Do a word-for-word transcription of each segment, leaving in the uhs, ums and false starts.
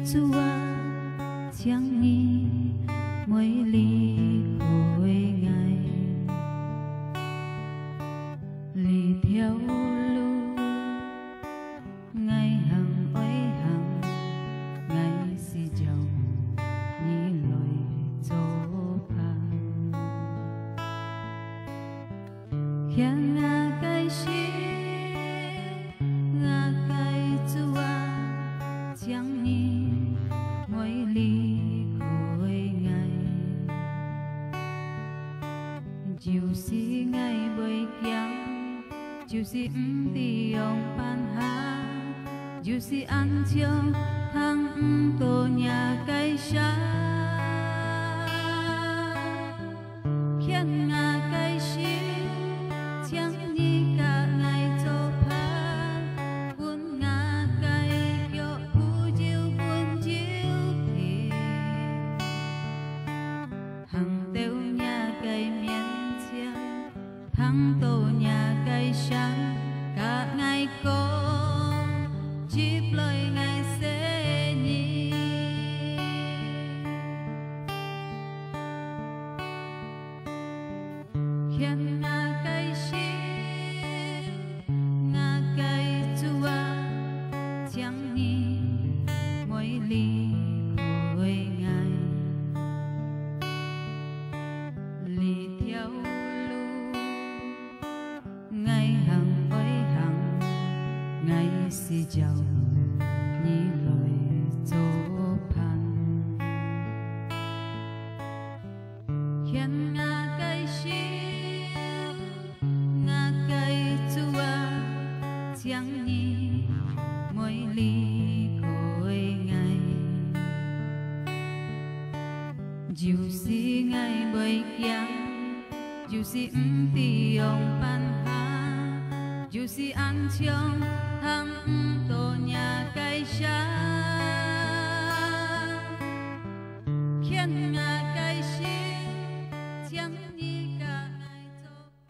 主啊，請你莫離開𠊎。這條路，𠊎還愛行，𠊎需要你來做伴。牽𠊎个手，𠊎个主啊，請你莫離開𠊎。就是𠊎會驚，就是毋知仰般行，就是恁像行毋到若个山。 牽𠊎个手，請你佮𠊎做伴，分𠊎个腳步有穩有定，行到若个面前，聽到若个聲，佮𠊎講，接來𠊎細人。 牽𠊎个手，𠊎个主啊，請你莫離開𠊎。這條路，𠊎還愛行，𠊎需要你來做伴。 牽𠊎个手，𠊎个主啊，請你莫離開𠊎。就是𠊎會驚，就是毋知仰般行，就是恁像行毋到若个山。 牽𠊎个手，請你佮𠊎做伴。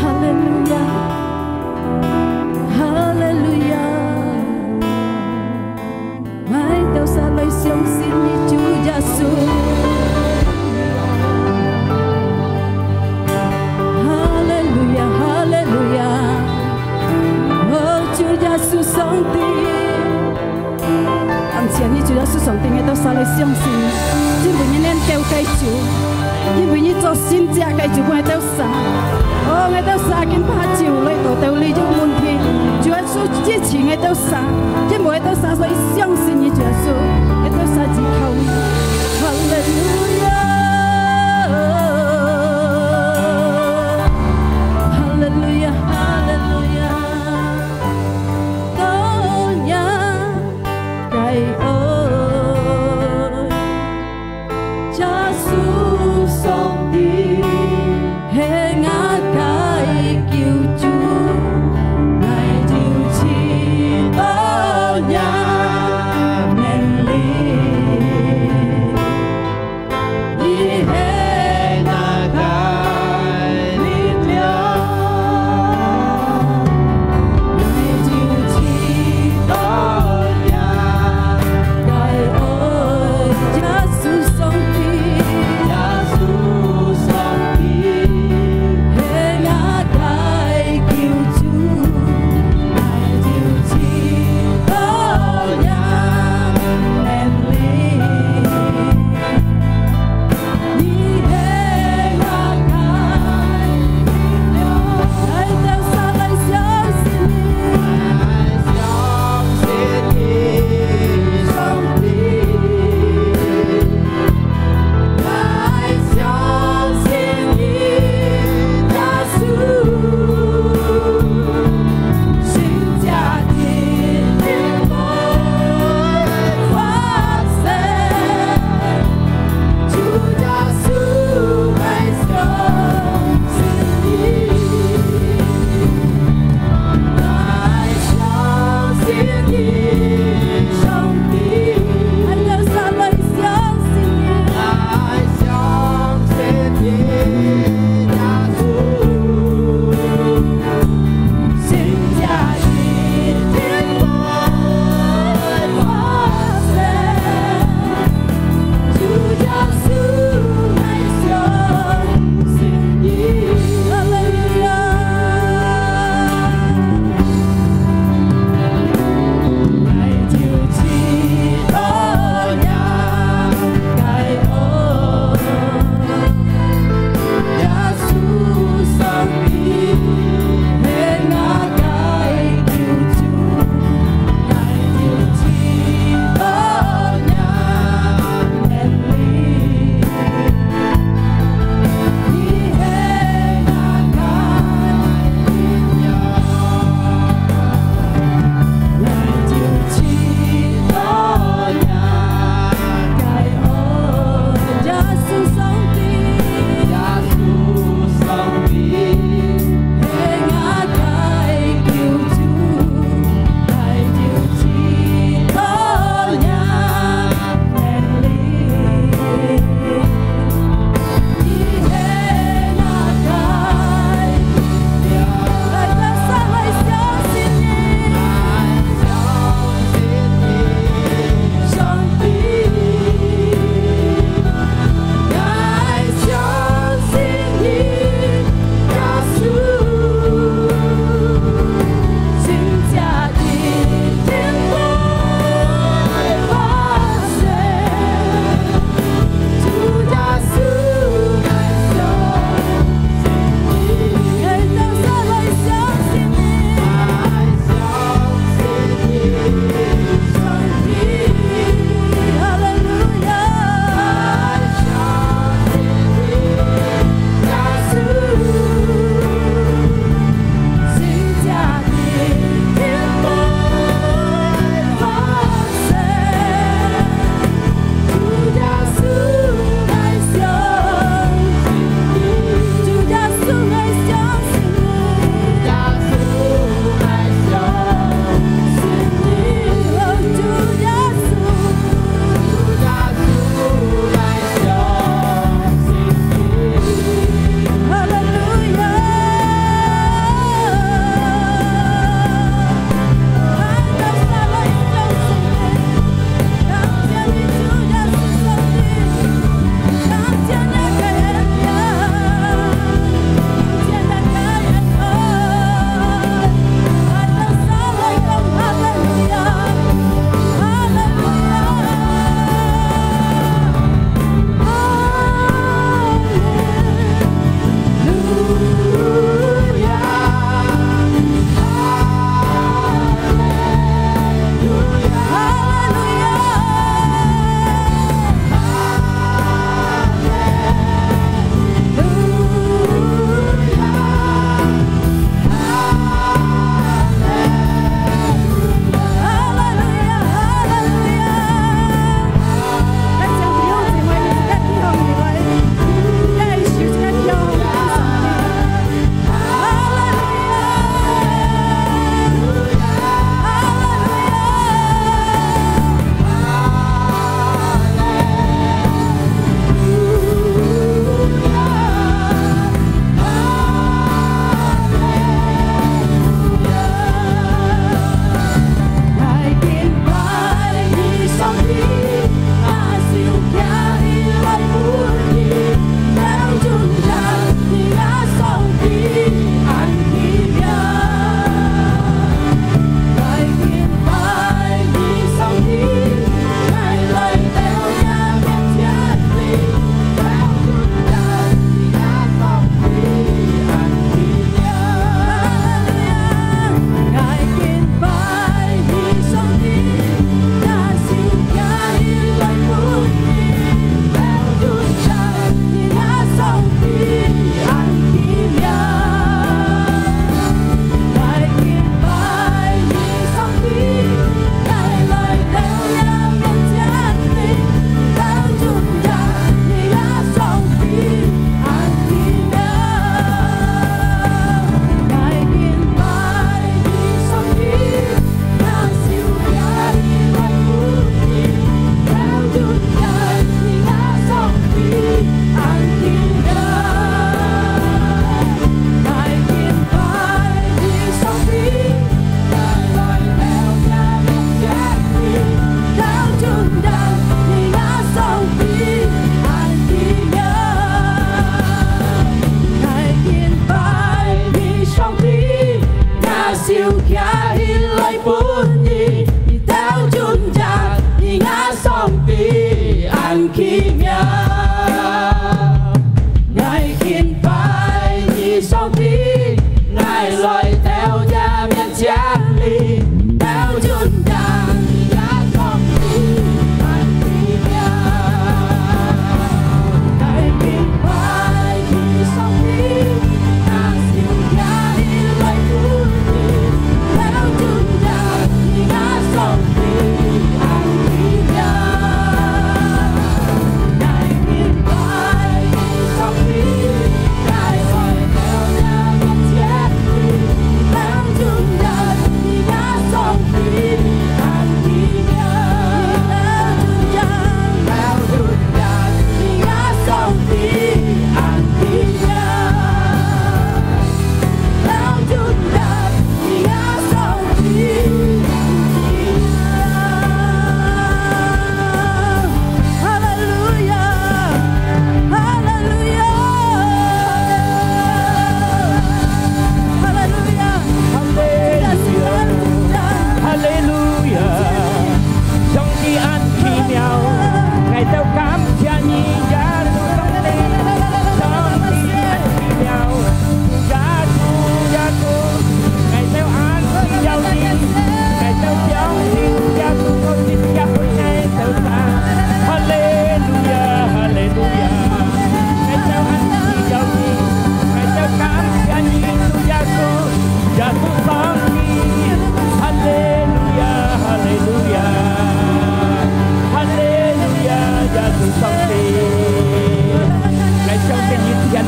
哈利路亞，哈利路亞。𠊎兜儕來相信你，主耶穌。哈利路亞，哈利路亞。哦，主耶穌上帝。 感謝你，主耶穌上帝，𠊎兜儕來相信，因為你能救个主，因為你做神蹟个主，𠊎兜儕。哦，𠊎兜儕今下就來到這裡有問題，主耶穌支持𠊎兜儕，因為𠊎兜儕來相信你，主耶穌，𠊎兜儕依靠你。哈利路亞，哈利路亞，哈利路亞。 多謝你个愛，耶穌上帝係𠊎个救主，𠊎就知道你能力。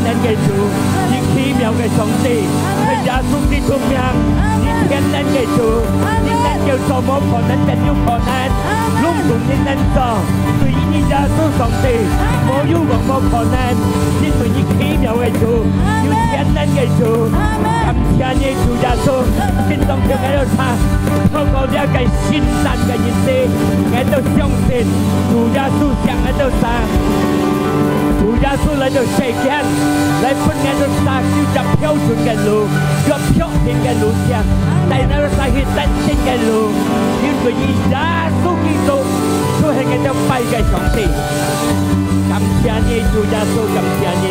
能个主，你奇妙个上帝，在耶穌基督名，你全能个主，你能够做無可能，變有可能，攏總你能做，對於你耶穌上帝，無有無可能，因為你奇妙个主，有全能个主。感謝你，主耶穌，今當中𠊎兜儕，透過這个聖誕个日子，𠊎兜相信主耶穌惜𠊎兜儕。 主耶穌來到世間，來分𠊎兜儕有隻標準个路，有標準个路線，帶𠊎兜儕去得勝个路，因為你耶穌基督就係𠊎兜拜个上帝。感謝你，主耶穌，感謝你，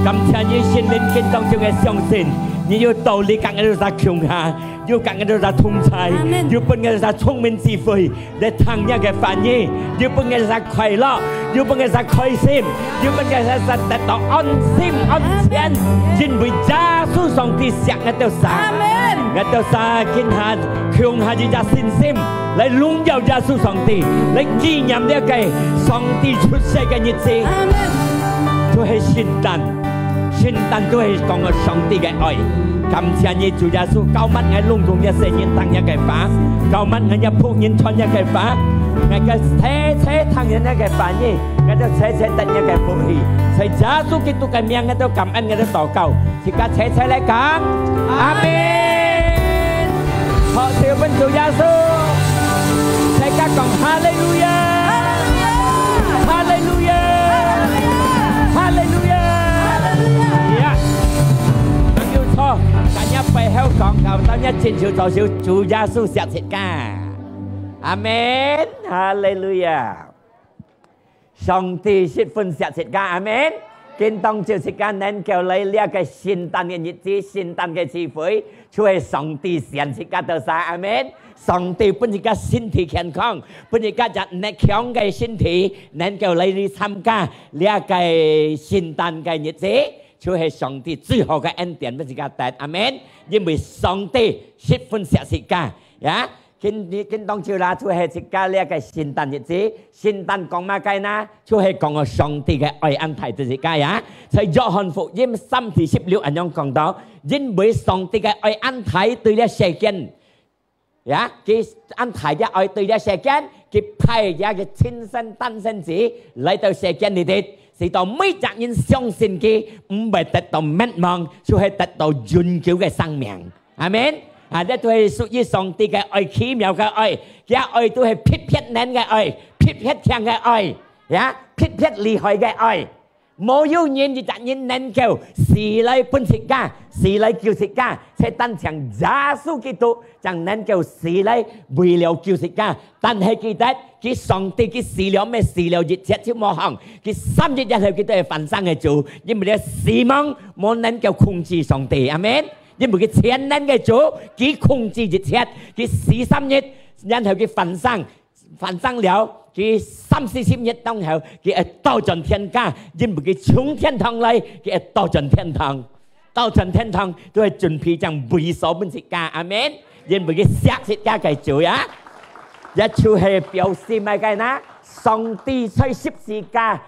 感謝你，聖靈今當中个相信，你有道理，𠊎兜儕共下，有𠊎兜儕同在，阿門。有分𠊎兜儕聰明智慧， 來聽若个話語，有分𠊎儕快樂，有分𠊎儕開心，有分𠊎儕得到安心安全，因為耶穌上帝惜𠊎兜儕。阿門。𠊎兜儕今下共下一隻信心，來榮耀耶穌上帝，來紀念這个上帝出世个日子。阿門。就係聖誕。 聖誕都係講到上帝个愛。感謝你，主耶穌，膏抹𠊎攏總這細人聽若个話，膏抹𠊎這僕人傳若个話，𠊎个齊齊聽若个話語，𠊎兜齊齊得若个福氣。在耶穌基督个名，𠊎兜感恩，𠊎兜禱告，自家齊齊來講，阿門。 好，就分主耶穌，大家講哈利路亞，哈利路亞，哈利路亞，哈利路亞。呀，還有錯，大家背後講，講到若親手做手，主耶穌惜自家。阿門，哈利路亞。 上帝十分惜自家，阿門。今當晝自家能夠來這个聖誕个日子，聖誕个聚會，就係上帝選自家兜儕，阿門。上帝分自家身體健康，分自家隻力強个身體，能夠來去參加這个聖誕个日子，就係上帝最好个恩典分自家得，阿門。因為上帝十分惜自家，呀。 今，今當晝啦，就係自家這个聖誕日子。聖誕講麼个呢？就係講到上帝个愛恁大對自家呀。在約翰福音三第十六恁樣講到，因為上帝个愛恁大對這世間，呀，佢恁大个愛對這世間，佢派佢个親生單生子來到世間裡底，使到每隻人相信佢，毋會得到滅亡，就係得到永久个生命。 阿門。啊，這都係屬於上帝个愛，奇妙个愛，佢个愛都係特別能个愛，特別強个愛，呀，特別厲害个愛。無有人一隻人能夠死來分自家，死來救自家，就單淨耶穌基督正能夠死來為了救自家。但係記得，佢上帝佢死了，毋係死了一切就無項，佢三日以後佢都係翻生个主，因為這死亡無能夠控制上帝。阿門。 因為佢全能个主，佢控制一切，佢死三日，然後佢翻生，翻生了，佢三四十日當後，佢會倒轉天家，因為佢從天堂來，佢會倒轉天堂，倒轉天堂都係準備將位所分自家，阿門。因為佢惜自家个主呀，也就係表示麼个呢？上帝在十字架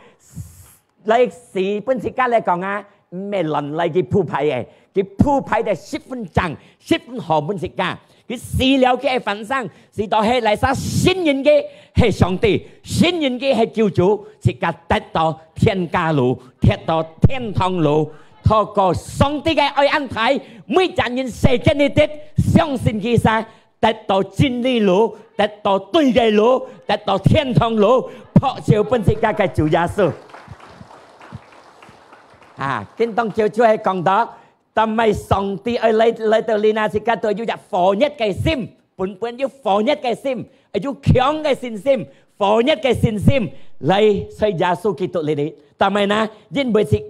來死分自家來講啊，毋係亂來佢鋪排个，佢鋪排得十分正，十分好分自家。佢死了佢會翻生，使到係哪儕信任佢係上帝，信任佢係救主，自家得到天家路，得到天堂路。透過上帝个愛恁大，每隻人世間裡底相信佢儕， 得到真理路，得到對个路，得到天堂路，拍手分自家个主耶穌。啊，今當晝就係講到，但係上帝愛來，來到你那，自家都有隻火熱个心，本本有火熱个心，有強个信心，火熱个信心來在耶穌基督裡裡。但係呢，因為是，耶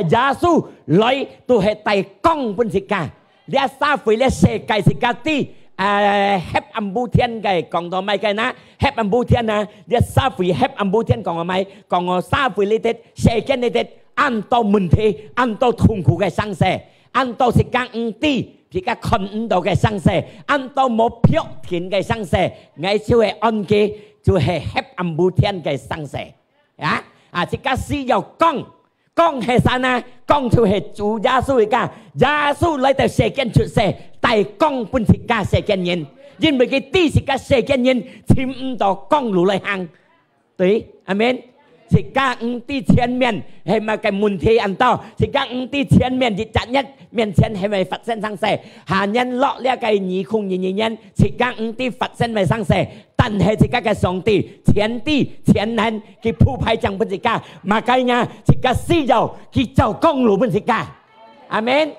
穌來都係帶光分自家。 這社會這世界自家知，呃，黑暗無天个，講到麼个呢？黑暗無天啊！這社會黑暗無天講到麼个？講到社會裡底，世間裡底，恁多問題，恁多痛苦个生事，恁多自家毋知，自家看毋到个生事，恁多無標準个生事，𠊎就係安佢，就係黑暗無天个生事。啊，啊，自家需要光，光係啥呢？光就係主耶穌自家。耶穌來到世間出世，帶光分自家世間人，因為佢知自家世間人尋毋到光路來行。對，阿門。自家毋知前面係麼个問題恁多，自家毋知前面一隻月面前係會發生啥事，下年落這个二空二二年，自家毋知發生會啥事。 但係自家个上帝全知全能，佢鋪排正分自家，麼个呢？自家需要佢照光路分自家。阿門。耶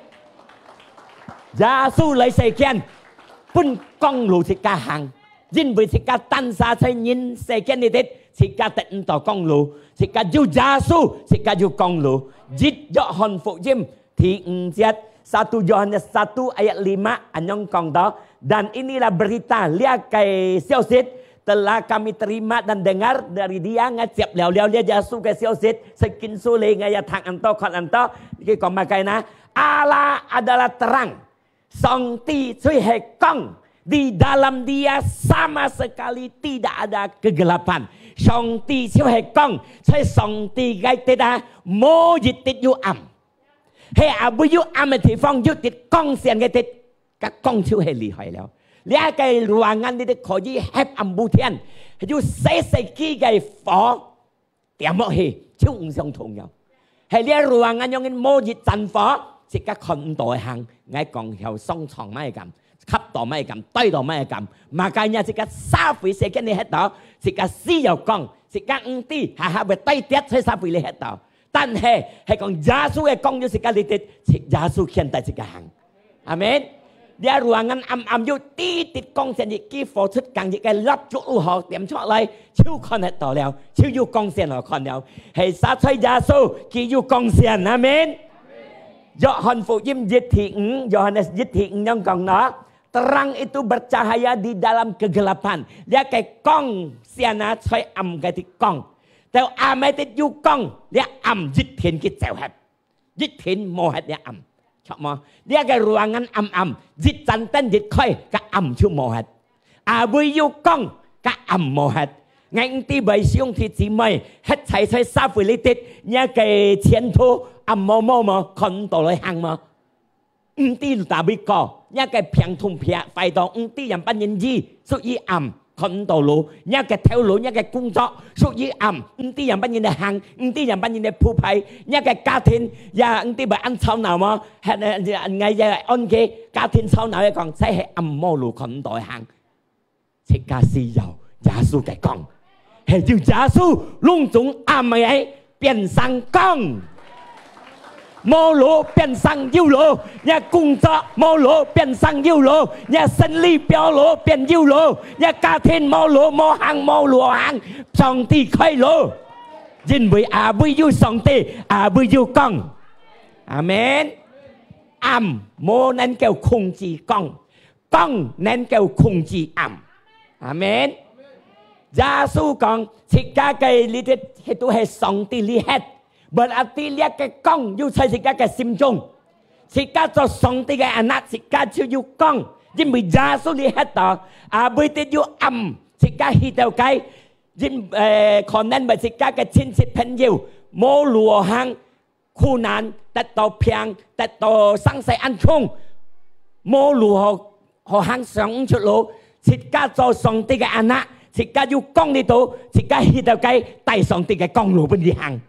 穌來世間，分光路自家行，因為自家單儕在人世間裡底，自家得毋到光路，自家有耶穌，自家有光路。一約翰福音 第五節，satu Yohanes satu ayat lima，恁樣講到：「Dan inilah berita，這个消息，telah kami terima dan dengar dari Dia，𠊎接了了這耶穌个消息，在今所裡𠊎也聽恁多，看恁多。」佢講麼个呢？Allah adalah terang，上帝就係光，di dalam Dia sama sekali tidak ada kegelapan。上帝就係光，在上帝个底下，無一滴有暗。 係啊，會有暗个地方，有滴光線个滴，該光就係厲害了。這个ruangan裡底可以翕暗晡天，有細細支个火，點落去，就毋相同了。係這ruangan樣个無一盞火，自家看毋到个行，𠊎講曉上床麼个敢，吸到麼个敢，對到麼个敢，麼个呢，自家社會世間裡歇到，自家需要光，自家毋知，下下會對跌在社會裡歇到。 但係，係講耶穌个光有自家裡底，耶穌牽帶自家行。阿門。這ruangan暗暗有滴滴光線，一支火出，講一个蠟燭如何點出來，就看得到了，就有光線好看了。係啥在耶穌，佢有光線。阿門。約翰福音一第五，Yohanes一第五樣講呢，terang itu bercahaya di dalam kegelapan。這个光線啊，在暗个地光。 到暗个日有光，這暗一片佢走忒，一片無忒這暗，著無？這个ruangan暗暗，一盞燈一開，該暗就無忒。啊，會有光，該暗無忒。𠊎毋知會兄弟姊妹，歇在在社會裡底，這个前途暗摸摸無，看毋到來行無？ 毋知哪位過，這个病痛病壞到，毋知仰般人醫，屬於暗，看毋到路。這个頭路，這个工作，屬於暗，毋知仰般人來行，毋知仰般人來鋪排。這个家庭，也毋知會恁吵鬧無？還，呃，𠊎也安个家庭吵鬧，也講，這係暗摸路，看毋到行。 自家需要耶穌个光，係有耶穌，攏總暗个變成光。無路變成有路，若工作無路變成有路，若生理表路變有路，若家庭無路無行無路行，上帝開路。因為阿位有上帝，阿位有光。阿門。暗無能夠控制光， 光能夠控制暗。阿門。耶穌講，自家个裡底，該都係上帝裡歇。Berarti這个光有在自家个心中。自家做上帝个anak，自家就有光，因為耶穌裡歇到，啊，毋得有暗，自家去到該，因，呃，可能會自家个親戚朋友，無路行， 苦難，得到病，得到生死恁重，無路好，好行，想毋出路。自家做上帝个anak，自家有光裡肚，自家去到該帶上帝个光路分佢行。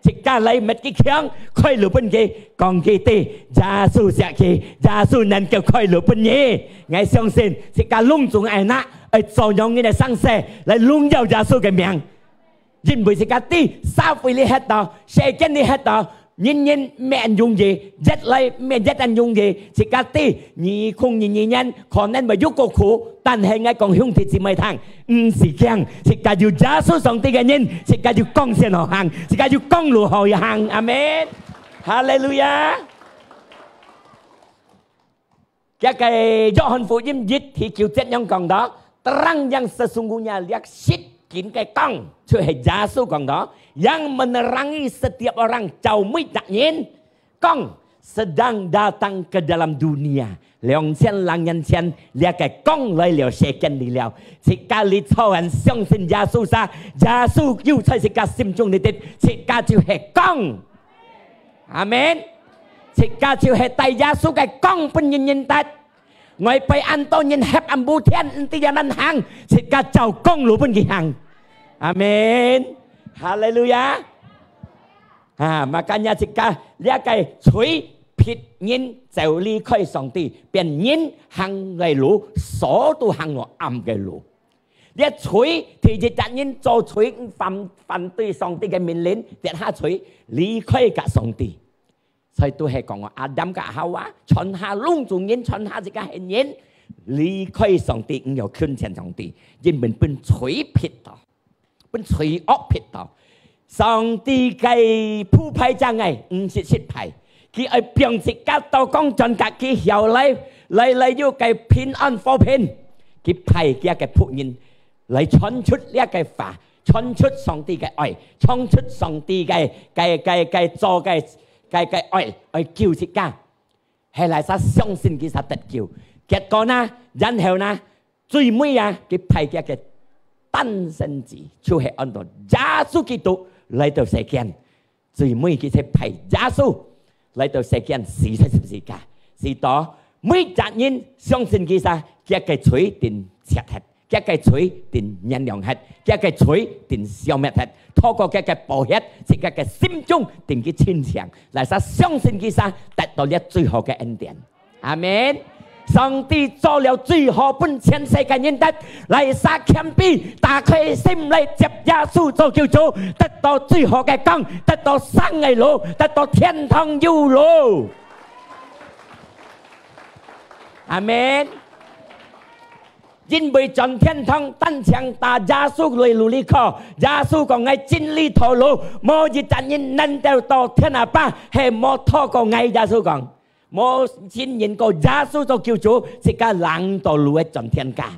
自家來搣佢強，開路分佢，講佢知，耶穌惜佢，耶穌能夠開路分你。𠊎相信，自家攏總anak，愛照樣个生死，來榮耀耶穌个名。 因為自家知，社會裡歇到，世間裡歇到，人人毋係恁容易，越來毋係越恁容易。自家知，二空二二年可能會有個苦，但係𠊎講兄弟姊妹聽，毋使驚，自家有耶穌上帝个人，自家有光線好行，自家有光路好行。阿門。哈利路亞。 這个約翰福音一第九節樣講到，terang yang sesungguhnya，這實情个光，就係耶穌講到，yang menerangi setiap orang，照每隻人，光，sedang datang ke dalam dunia。兩千零年前，這个光來了世間裡了。自家裡坐穩相信耶穌啥，耶穌有在自家心中裡底，自家就係光。阿門。自家就係帶耶穌个光分人認得。外背恁多人瞌暗烏天，毋知仰般行，自家照光路分佢行。阿門。哈利路亞。啊，makanya自家這个罪逼人走離開上帝，變人行个路，所都行落暗个路。這罪，第一隻人做罪，反，反對上帝个命令，跌下罪，離開个上帝。所以都係講，亞當个夏娃，全下攏總人，全下自家係人，離開上帝，毋要近前上帝，因為分罪逼到。 分罪惡逼到。上帝个鋪排正个，毋識失敗。佢愛放自家到講轉甲佢曉來，來，來有个平安和平。佢派佢个僕人來傳出這个話，傳出上帝个愛，傳出上帝个，个，个，个做个，个，个愛，愛救自家。 係哪儕相信佢儕得救。結果呢，然後呢，最尾啊，佢派佢个單生子，就係安到耶穌基督來到世間。最尾佢就派耶穌來到世間，死在十字架，使到每隻人相信佢儕，佢个罪定切忒。 佢个罪定原諒忒，佢个罪定消滅忒，透過佢个寶血，自家个心中定佢清淨，哪儕相信佢儕，得到這最好个恩典。阿門。上帝做了最好分全世界人得，哪儕謙卑，打開心來接耶穌做救主，得到最好个光，得到生个路，得到天堂有路。阿門。 因為轉天堂單淨打耶穌來路裡去。耶穌講：「𠊎真理道路，無一隻人能夠到天阿爸，係無透過𠊎。」耶穌講，無信任過耶穌做救主，自家啷到路會轉天家。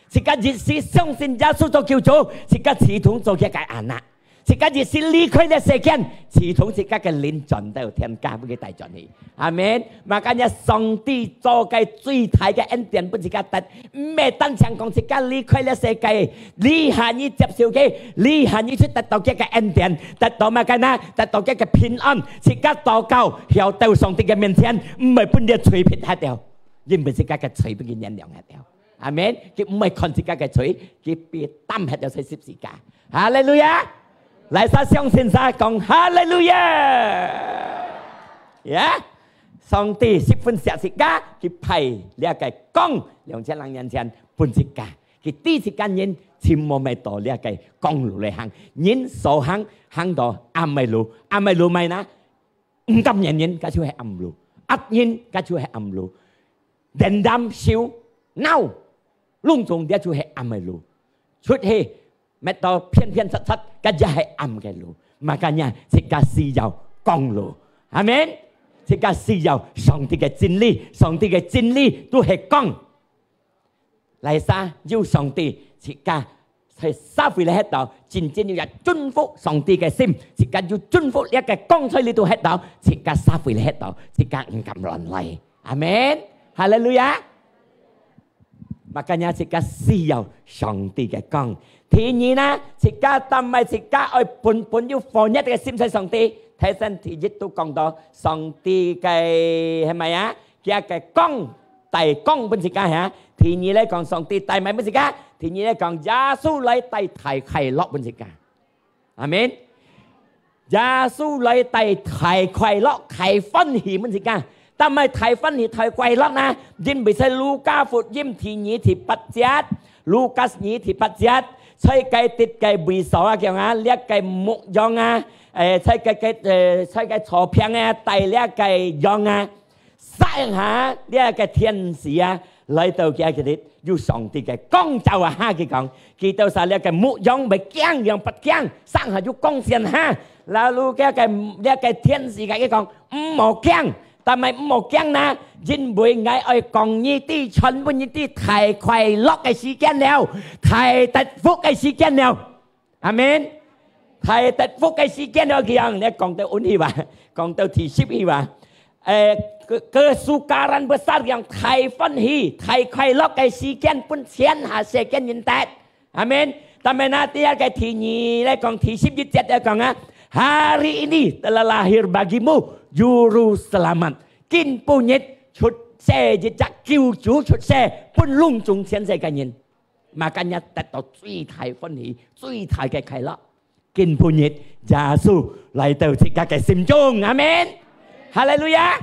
自家一時相信耶穌做救主，自家自動做佢个anak。 自家一時離開這世間，自動自家个靈轉到天家，分佢帶轉去。阿門。Makanya上帝做个最大个恩典分自家得，毋係單淨講自家離開這世界，這下你接受佢，這下你就得到佢个恩典，得到麼个呢？得到佢个平安，自家禱告，曉到上帝个面前，毋會分你个罪逼忒掉，因為自家个罪分佢原諒忒掉。 阿門。佢毋會看自家个罪，佢被擔忒了在十字架。哈利路亞！哪儕相信儕講哈利路亞！呀，上帝十分惜自家，佢派這个光，兩千零年前分自家，佢知自家人尋無乜到這个光路來行，人所行，行到暗个路，暗个路麼个呢？ 毋甘願人，該就係暗路；惡人，該就係暗路；dendam、愁、惱、攏總，這就係暗个路。出去，搣到偏偏側側，該也係暗个路。Makanya，自家需要光路。阿門。自家需要上帝个真理，上帝个真理都係光。 哪儕有上帝，自家在社會裡歇到，真正有一尊服上帝个心，自家有尊服這个光在裡肚歇到，自家社會裡歇到，自家毋敢亂來。阿門。哈利路亞。Makanya自家需要上帝个光。第二呢，自家但係自家愛本本有火熱个心在上帝。頭先第一都講到上帝个，係咪啊？ 佢个光，帶光分自家哈。第二來講，上帝帶麼个分自家？第二來講，耶穌來帶大快樂分自家。阿門。耶穌來帶大快樂、大歡喜分自家。但係大歡喜、大快樂呢？因為在路加福音第二第八節，路加二第八節，在該滴个位所啊，講啊，這个牧羊啊，誒，在該个，誒，在該草坪啊，帶這个羊啊， 煞下，這个天使啊，來到佢个裡，有上帝个光照啊，哈，佢講，佢兜儕這个牧羊毋驚，羊毋驚，煞下有光線哈。Lalu佢个，這个天使个佢講，毋好驚，但係毋好驚啦，因為𠊎愛講你知，傳分你知，大快樂个時間了，大得福个時間了。 阿門。大得福个時間了，佢講，你講到運氣吧，講到第十去吧。誒，ke-，kesukaran besar，佢講大歡喜、大快樂个時間分全下世間人得。阿門。但係呢，第二个第二來講，第十一節來講啊， Hari ini telah lahir bagimu juru selamat. 今晡日出世一隻救主出世，分攏總全世界人。Makanya得到最大歡喜、最大个快樂。今晡日耶穌來到自家个心中，阿門。哈利路亞！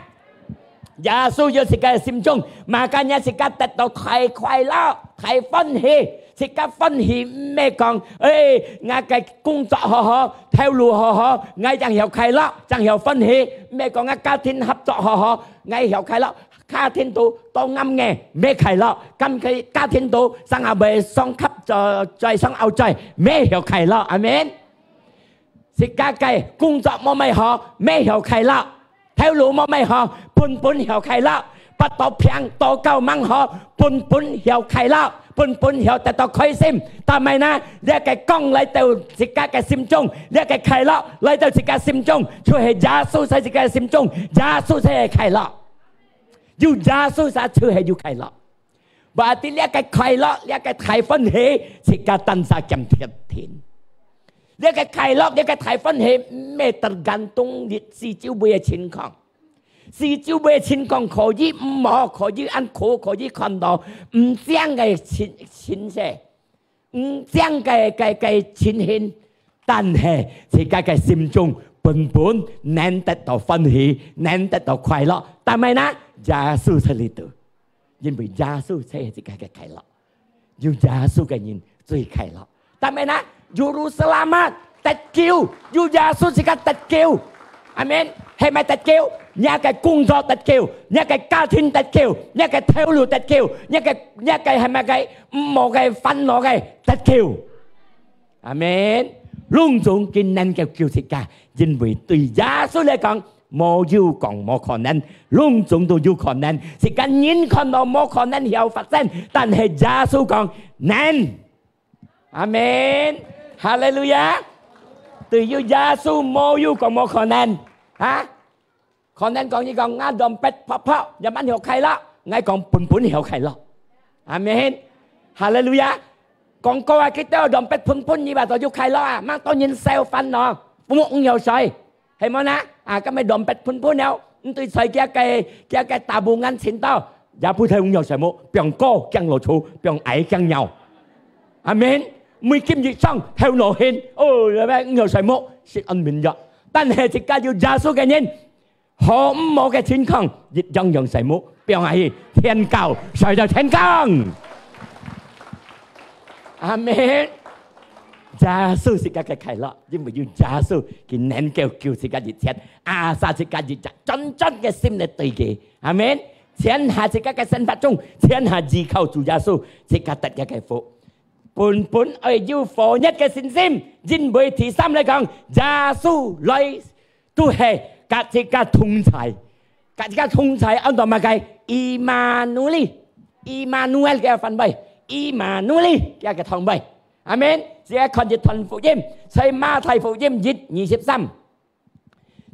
耶穌有自家个心中，makanya自家得到大快樂、大歡喜。自家歡喜毋係講，誒，𠊎个工作好好，頭路好好，𠊎正曉快樂，正曉歡喜。毋係講𠊎家庭合作好好，𠊎曉快樂。家庭肚當啱个，毋係快樂。今个家庭肚生下會相磕，再再相拗嘴，毋係曉快樂。阿門。自家个工作無麼好，毋係曉快樂。頭路無麼好，本本曉快樂。發到病，到到吂好，本本曉快樂，本本曉得到開心。但係呢，這个光來到自家个心中，這个快樂來到自家心中，就係耶穌在自家心中，耶穌才係快樂。有耶穌才就係有快樂。Berarti這个快樂，這个大歡喜，自家單儕兼得定。這个快樂，這个大歡喜，毋係tergantung四周圍个情況。四周圍个情況可以毋好，可以恁苦，可以看到毋靚个情，情勢，毋靚个，个，个情形，但係自家个心中本本能得到歡喜，能得到快樂。但係呢，耶穌在這度。 因為耶穌才係自家个快樂，有耶穌个人最快樂。但係呢，juru selamat，得救，有耶穌自家得救。阿門。係麼个得救？若个工作得救，若个家庭得救，若个頭路得救，若个，若个係麼个毋好个煩惱个得救。阿門。攏總佢能夠救自家，因為對耶穌來講， 無有講無可能，攏總都有可能。自家人看到無可能曉發生，但係耶穌講能。阿門。哈利路亞。對於耶穌無有講無可能。啊？可能講你講，啊，dompet薄薄，也蠻曉快樂。𠊎講本本曉快樂。阿門。哈利路亞。講過啊，佢兜dompet本本，你話都有快樂啊，吂多人愁煩惱，屋毋曉睡。 係無呢？啊，今日dompet本本了，毋對在佢个，佢个tabungan錢到，也毋使用藥水木，放高驚老鼠，放矮驚鳥。阿門。每今日上頭腦現，哦，有藥水木，食安眠藥。但係自家有耶穌个人，好毋好个情況，一樣用水木，放下去，天高，睡到天光。阿門。耶穌自家个快樂，因為有耶穌，佢能夠救自家一切，asal自家一隻專專个心來對佢。阿門。全下自家个生活中，全下依靠主耶穌，自家得个个福。本本愛有火熱个信心，因為第三來講，耶穌來都係甲自家同在。甲自家同在，安到麼个？Immanueli。Immanuel个翻譯，Immanueli个个同在。阿門。自家看一段福音，在馬太福音一二十三。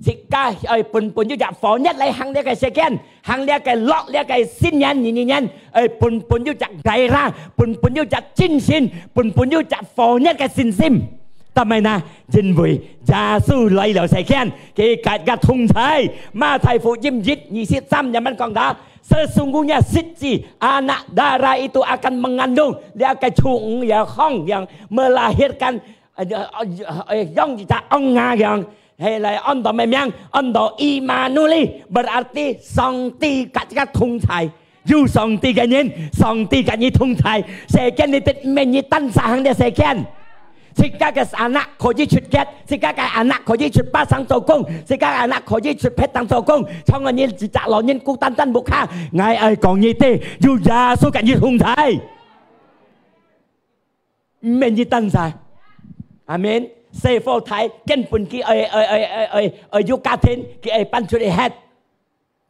自家愛本本有隻火熱來行這个世間，行這个樂，這个新年、二二年，愛本本有隻gairah，本本有隻精神，本本有隻火熱个信心。 但係呢，因為耶穌來了世間，佢甲个同在。馬太福音一二十三，人們講到，sesungguhnya seperti anak dara itu akan mengandung，這个處女也好像melahirkan，呃，呃，呃，像一隻嬰兒樣，係來安到麼名？安到Immanueli，berarti上帝甲个同在。 有上帝个人，上帝甲你同在。世間裡底毋係你單儕行這世間。自家个anak可以出國，自家个anak可以出巴生做工，自家个anak可以出別當做工。像𠊎你一隻老人孤單單屋下，𠊎愛講你知，有耶穌甲你同在。毋係你單儕。阿門。細火大，根本佢愛，愛，愛，愛，愛，愛有家庭，佢愛搬出去歇。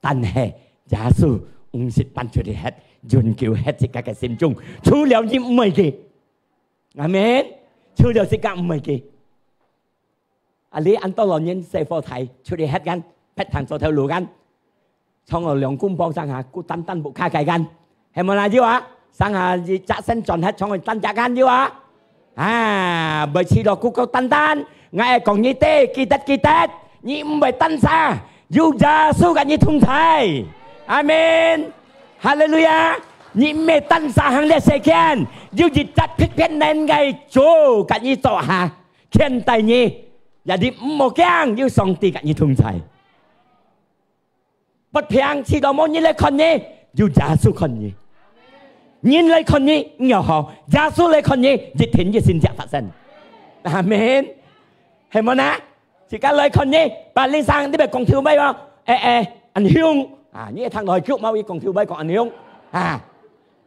但係耶穌毋識搬出去歇，永久歇自家个心中，除了你毋愛佢。阿門。除了自家毋愛佢。啊，你恁多老人細伙大出去歇間，別堂做頭路間，從我兩公婆上下，孤單單屋下該間，係無啦？有啊，上下一隻身轉歇，從我單隻間有啊。啊，毋係去到孤孤單單， 𠊎愛講你兜，記得，記得，你毋會單儕，有耶穌佮你同在。阿門。哈利路亞！你毋係單儕行這世間，有一隻特別能个主佮你做下，牽帶你，也你毋好驚，有上帝佮你同在。 發病，試著無人來看你，有耶穌看你。人來看你，你又好；耶穌來看你，一定有神蹟發生。阿門。係無呢？自家來看你，巴林生，你毋係講頭尾哦？誒誒，恁凶啊！你一聽落去，腳毛，佢講頭尾講恁凶啊！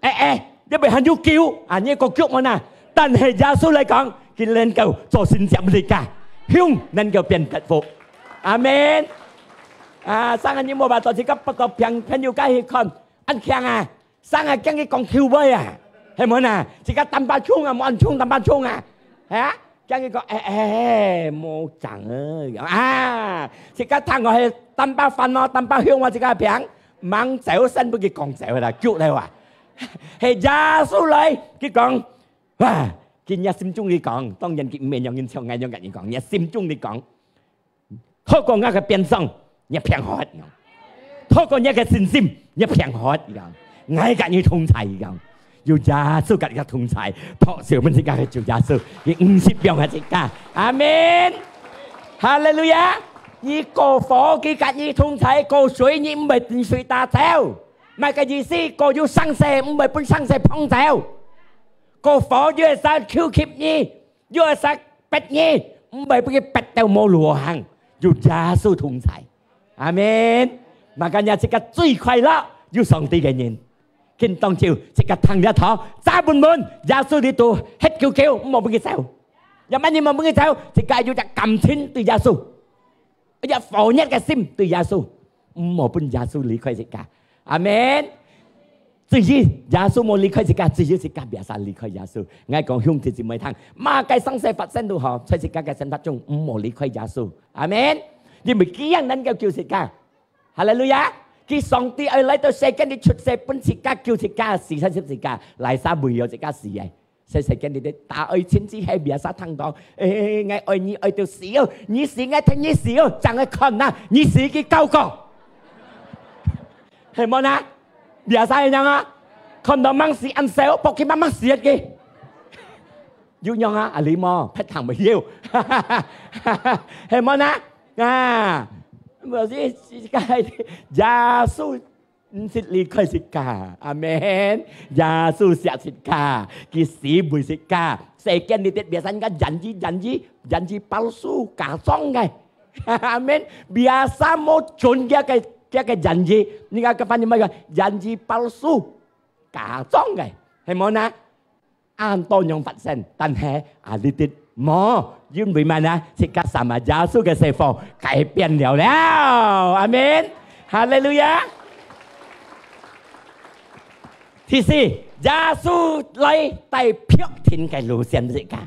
誒誒，你毋係還有救啊？你个腳無啊？但係耶穌來講，佢能夠做神蹟分自家，凶能夠變得活。阿門。啊，生日你無辦法，自家發到朋朋友家去看，恁強啊！生日驚佢講頭尾啊，係無啊？自家坦白衝啊，無恁衝，坦白衝啊！ 係啊，驚佢講，誒誒，無正啊！啊，自家聽講係坦白煩惱，坦白凶啊，自家病，吂走先分佢講走啦，救了啊！係耶穌來，佢講，哇！佢若心中裡講，當然佢毋係仰人像𠊎仰佮你講，若心中裡講， 透過𠊎个鞭傷，你平安。透過你个信心，你平安。𠊎佮你同在。有耶穌佮你同在，拍手分自家个主耶穌，佢毋識放下自家。阿門。哈利路亞！你過火，佢佮你同在；過水，你毋會分水打走。麼个意思？過有生死，毋會分生死碰走。過火，有會使救急你， 有會使逼你，毋會分佢逼到無路行，有耶穌同在。阿門。Makanya自家最快樂，有上帝个人。今當晝自家聽這道，揸穩穩，耶穌裡肚歇久久，毋好分佢走。也毋係你毋好分佢走，自家有隻感情對耶穌。 一隻火熱个心對耶穌，毋好分耶穌離開自家。阿門。只有耶穌無離開自家，只有自家biasa離開耶穌。𠊎講兄弟姊妹聽，麼个生事發生都好，在自家个生活中毋好離開耶穌。阿門。因為佢樣能夠救自家。哈利路亞！佢上帝愛來到世間裡出世，分自家救自家，死在十字架，來世為了自家死个。 細細間裡底打愛親子係biasa聽到，誒，𠊎愛你愛到死哦，你死𠊎跈你死哦，正愛看啊，你死佢高高。係無啊？Biasa係樣啊？看到吂死恁少，搏佢吂吂死佢。有樣啊？啊，你無，別聽無要。係無啊？啊，無是，是，耶穌 毋識離開自家。阿門。耶穌惜自家，佢死為自家。世間裡底biasa人家janji，janji，janji palsu，假裝个。阿門。Biasa無準佢个，佢个janji。你看，佢翻譯麼个？Janji palsu，假裝个，係無啊？ 恁多樣發生，但係啊，你知無？因為麼个呢？自家sama耶穌个生活改變了了。阿門。哈利路亞。第四，耶穌來帶確定个路線自家。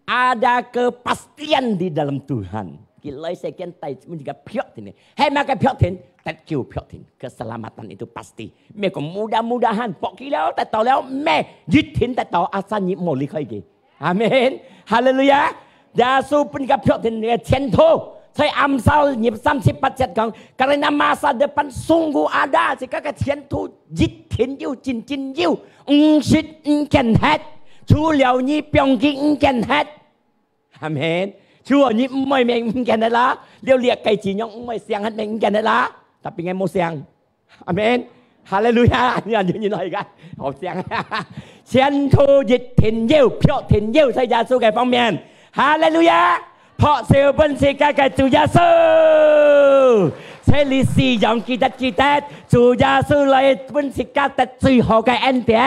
Ada kepastian di dalam Tuhan。佢來世間帶分自家確定个，係麼个確定？得救確定，keselamatan itu pasti。 毋係講mudah-mudahan，搏佢了，得到了，毋係，一定得到，asal你毋好離開佢。阿門。哈利路亞。耶穌分个確定个前途，在Amsal二三十八節講，karena masa depan sungguh ada，自家个前途一定有，真真有，毋識毋見忒，除了你放佢毋見忒。阿門。除了你毋愛命毋見忒啦，了這个字樣毋愛想忒命毋見忒啦，tapi𠊎無想。 阿門。哈利路亞！你看，你來看，好像前途一定有，確定有，在耶穌个方面。哈利路亞！拍手分自家个主耶穌。在你死樣記得，記得，主耶穌來分自家得最好个恩典。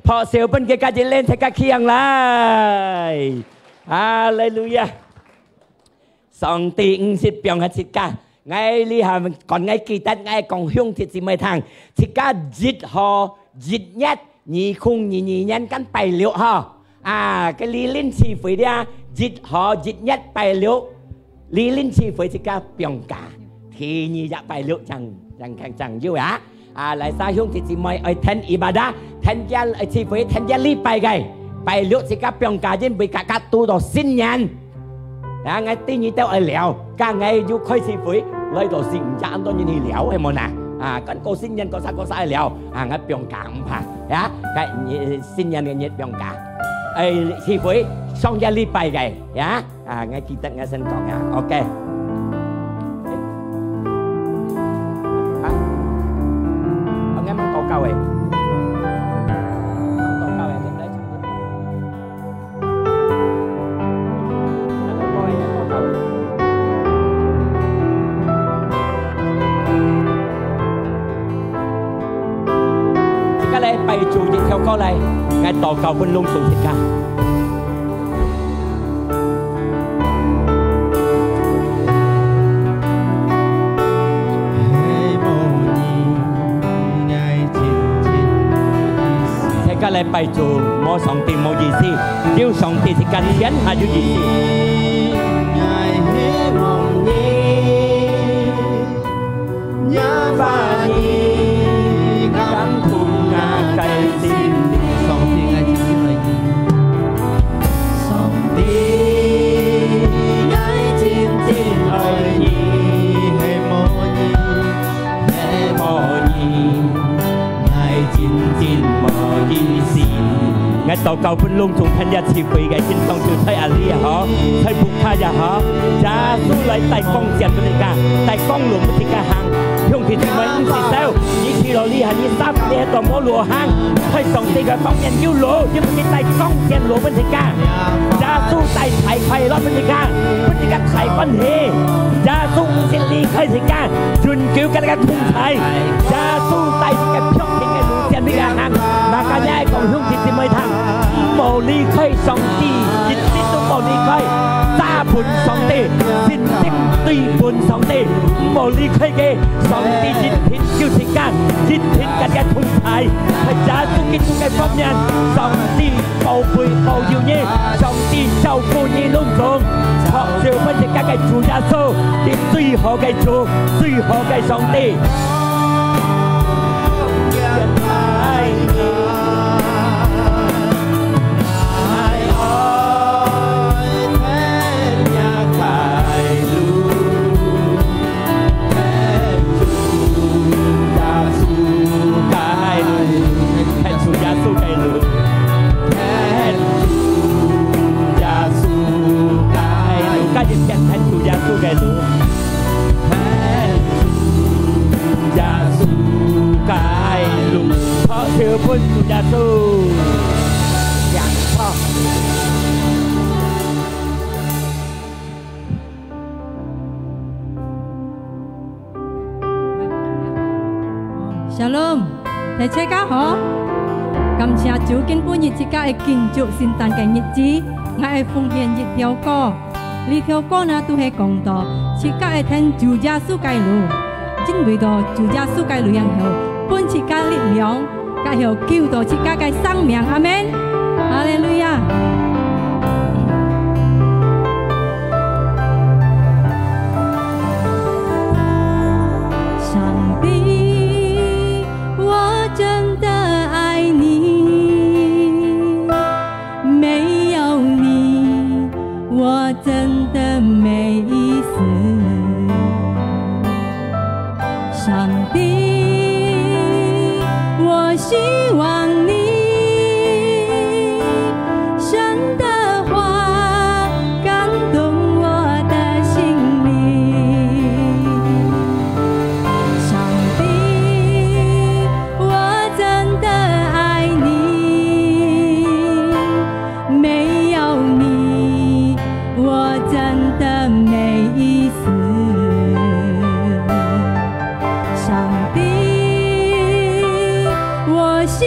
拍手分自家一輪，自家起䟘來。哈利路亞！ 上帝毋識放下自家。𠊎這下講，𠊎記得，𠊎講兄弟姊妹聽，自家一號一月二零二二年間拜六吼，啊，个靈恩聚會了，一號一月拜六，靈恩聚會自家放假，第二日拜六正，正，正，正有啊。 啊，來，兄弟姊妹愛聽ibadah，聽這，呃，聚會，聽這禮拜个。拜六自家放假，因為自家堵到新年。啊，𠊎第二兜愛尞，該𠊎又開始會，來到新年恁多人去尞，係無哪？啊，跟過新年，過啥過啥愛尞，啊，𠊎放假毋怕，啊，該，呃，新年个日放假，哎，去會，上個禮拜个，啊，啊，𠊎記得𠊎先講啊，OK。啊，𠊎毋禱告誒，毋禱告誒， 自家來拜主一條歌來，𠊎禱告分攏總自家。 大家來拜主，無上帝無意思，有上帝自家天下有意思。上帝，𠊎真真愛你。上帝，𠊎真真愛你，係無你。 係無你，𠊎真真無意思。𠊎禱告分攏總聽這聚會个，今當晝在哪裡也好，在屋下也好，耶穌來帶光線分自家，帶光路分自家行。兄弟姊妹，毋使愁，你去到哪裡，你三你係到無路行，在上帝个方面有路，因為佢帶光線路分自家。耶穌帶大快樂分自家，分自家大歡喜。耶穌毋識離開自家， 永久跟你个同在。耶穌帶你个平平个路線，你个行。嘛，今日愛講兄弟姊妹聽，毋好離開上帝，一直都毋好離開。抓穩上帝，真正對準上帝，毋好離開佢。上帝一定救自家，一定跟你个同在。在耶穌基督个方面，上帝 保衛保佑你，上帝照顧你攏總。好，就分自家个主耶穌，你最好个主，最好个上帝。Shalom，大家好。感謝主，今晡日自家會慶祝聖誕个日子，𠊎會奉獻一條歌。這條歌呢，都係講到自家會跈主耶穌个路，因為到主耶穌个路以後，分自家力量， 該有救到自家个生命。阿門。哈利路亞。上帝，我真的愛你，沒有你， 我真的沒意思。上帝，我希望你神的話感動我的心靈。上帝， 我真的愛你，沒有你，我真的沒意思。上帝，我希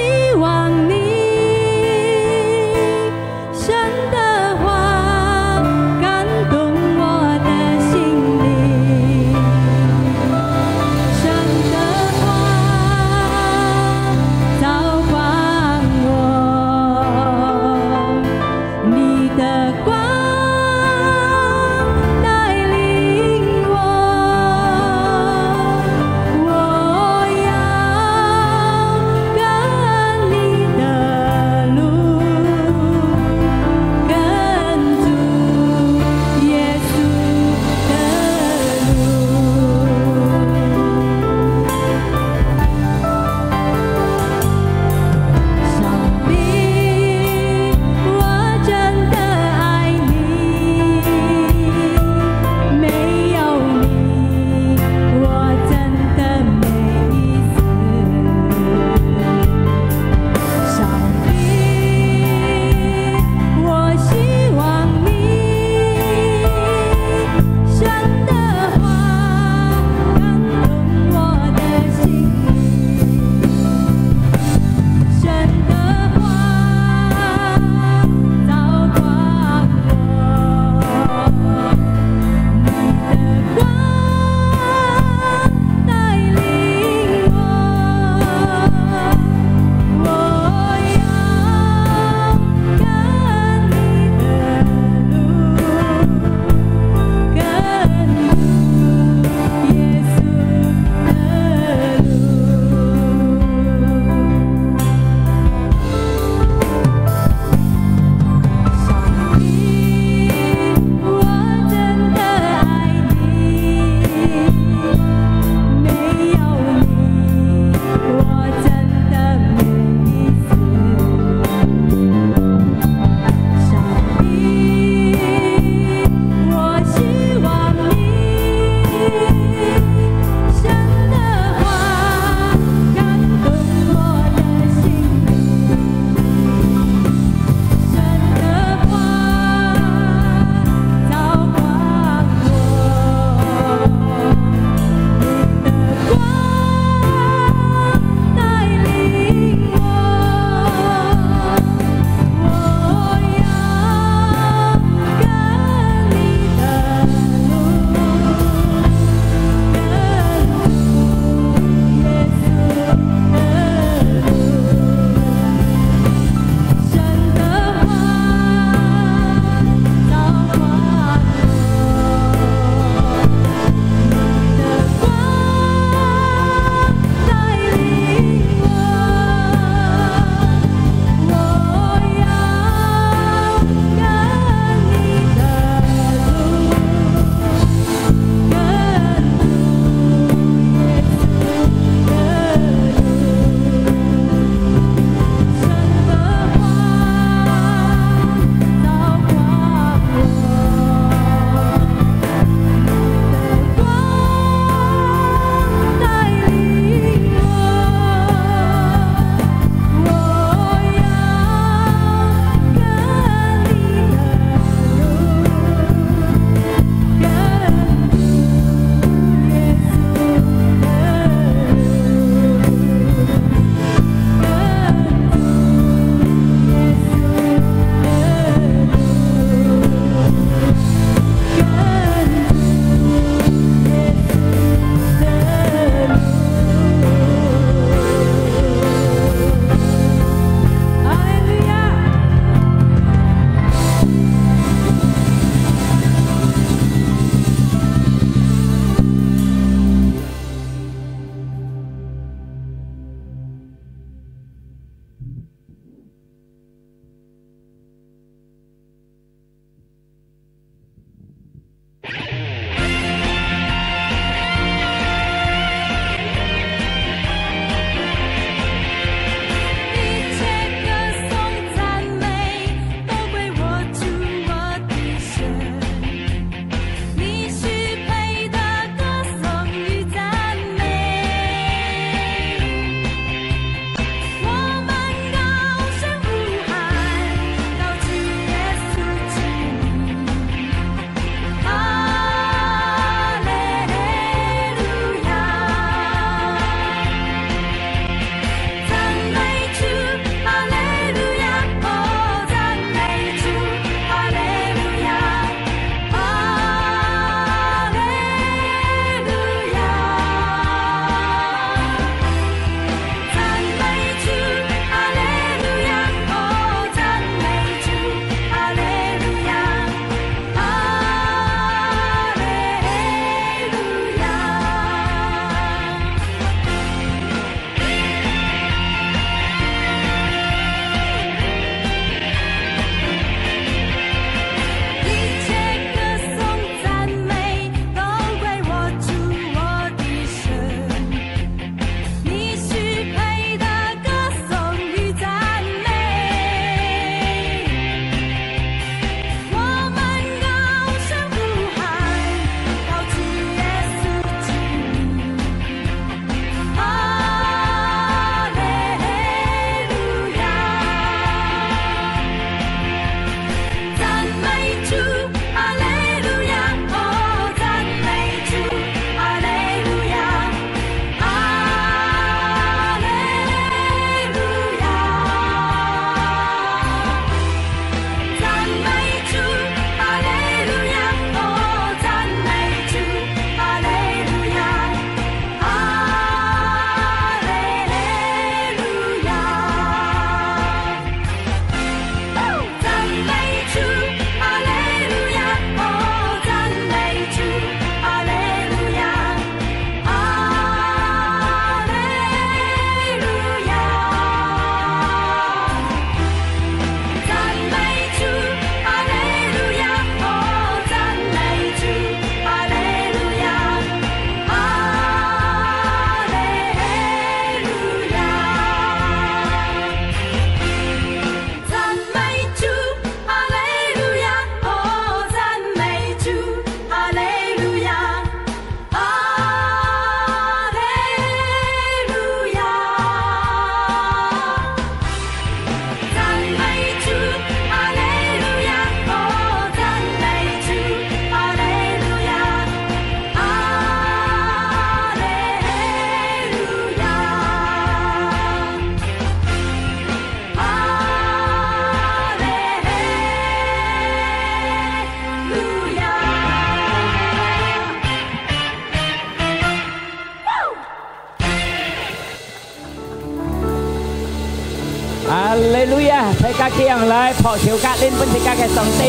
哈利路亞！大家企䟘來，拍手加力分自家个上帝，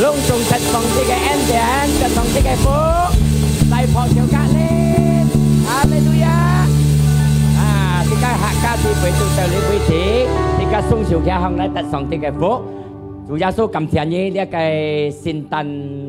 攏總得上帝个恩典，得上帝个福，來拍手加力。哈利路亞！啊，自家客家聚會就到這為止，自家雙手擎䟘來得上帝个福。主耶穌感謝你，這个聖誕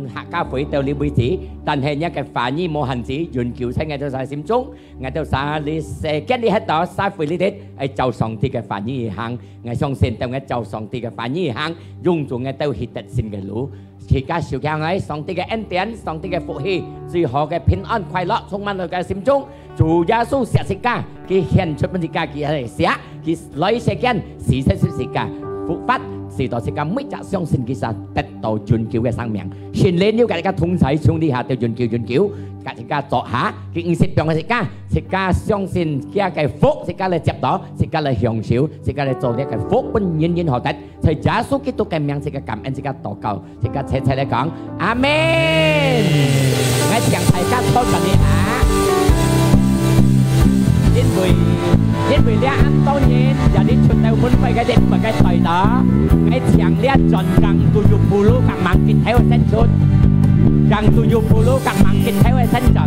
客家會到這為止，但係你个話語無限制，永久在𠊎兜儕心中。 𠊎兜儕這世間裡歇到，社會裡歇，愛照上帝个話語去行。𠊎相信，當𠊎照上帝个話語去行，用主𠊎兜去得勝个路。自家手擎來，上帝个恩典，上帝个福氣，最好个平安快樂，充滿到个心中。主耶穌惜自家，佢獻出分自家，佢係惜，佢來世間，死在十字架，復活，使到自家每隻相信佢儕得到永久个生命。聖靈有佮自家同在，從這下到永久永久。 佮自家做下，佢毋識放个自家，自家相信佢个福，自家來接到，自家來享受，自家來做這个福分人人好得。在耶穌基督个名，自家感恩，自家禱告，自家齊齊來講，阿門。𠊎請大家坐轉一下，因為，因為這恁多人，也你出到門外个人，毋該代到。𠊎請這轉gang tujuh puluh个mang kita个伸出，gang tujuh puluh个mang kita个伸出。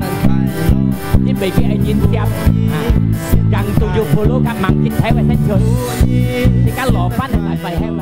因為佢係人接，啊，gang tujuh puluh个mang kita个伸出，自家老闆个大快係咪？